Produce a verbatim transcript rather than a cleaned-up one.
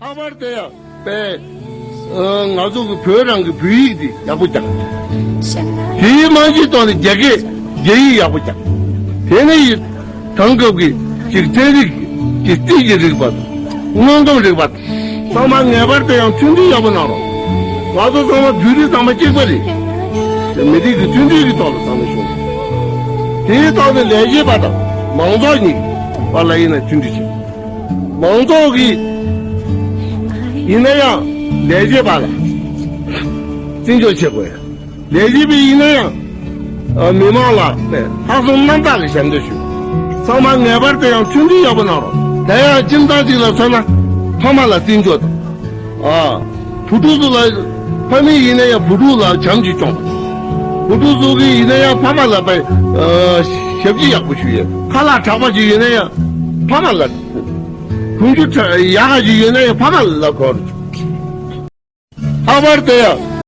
ལྷག་པར་དུ་ཡང་པས་ང་ཚོ་གི་བོད་རང་གི་བོད་ཡིག་འདི་ཡག་པོ་རྒྱག་དེའི་རྨང་གཞིའི་ཐོག་ནས་རྒྱ་སྐད་རྒྱ་ཡིག་ཡག་པོ་རྒྱག་དེ་ནས་ཡིན། དེང་སྐབས་ཀྱི་ཅིག་ཚན་རིག་གི་རྩིས་ཀྱི་རིག་པ་དང་། དངོས་ཁམས་རིག་པ་དང་། ཚང་མ་ངེས་པར་དུ་ཡང་མཐུན་སྒྲིལ་ཡག་པོ་གནང་རོགས། ང་ཚོ་ཚང་མ་བོད་རིགས་ཚང་མ་གཅིག་པ་རེད། དེ་མི་རིགས་ཀྱི་མཐུན་སྒྲིལ་གྱི་ཐོག་ལ་ཚང་མ་ཤོང་དགོས། དེའི་ཐོག་ནས་ལས་བྱེད་པ་དང་མང་ཚོགས་གཉིས་བར་ལ་ཡིན་ན་མཐུན་སྒྲིལ་བྱེད། མང་ཚོགས་ཀྱིས་ཡིན་ན་ཡང་ལས་བྱེད་པ་ལ་བརྩི་འཇོག་བྱེད་དགོས། ལས་བྱེད་པས་ཡིན་ན་ཡང་མི་མང་ལ་ལྷག་བསམ་རྣམ་དག་གི་ཞབས་འདེགས་ཞུ། ཚང་མ་ངེས་པར་དུ་ཡང་མཐུན་སྒྲིལ་ཡག་པོ་གནང་རོགས། དེ་ཡང་ཁྱིམ་ཚང་གཅིག་ལ་མཚོན་ན་ཕ་མ་ལ་བརྩི་འཇོག་དང་། ཨ། བུ་ཕྲུག་ཚོ་ལ་ཕ་མེས་ཡིན་ན་ཡང་བུ་ཕྲུག་ལ་བྱམས་ཀྱིས་སྐྱོང་། བུ་ཕྲུག་ཚོ་གིས་ཡིན་ན་ཡང་ཕ་མ་ལ་པའི་ཞབས་ཕྱི་ཡག་པོ་ཞུ་ཡས། ཁ་ལག་དྲག་པ་ཞིག་ཡོད་ན་ཡང་ཕ་མ་ལ། གོན་རྒྱུ་ཡག་ག་ཞིག་ཡོད་ན་ཡང་ཕ་མ་ལ་གོན། ལྷག་པར་དུ་ཡང་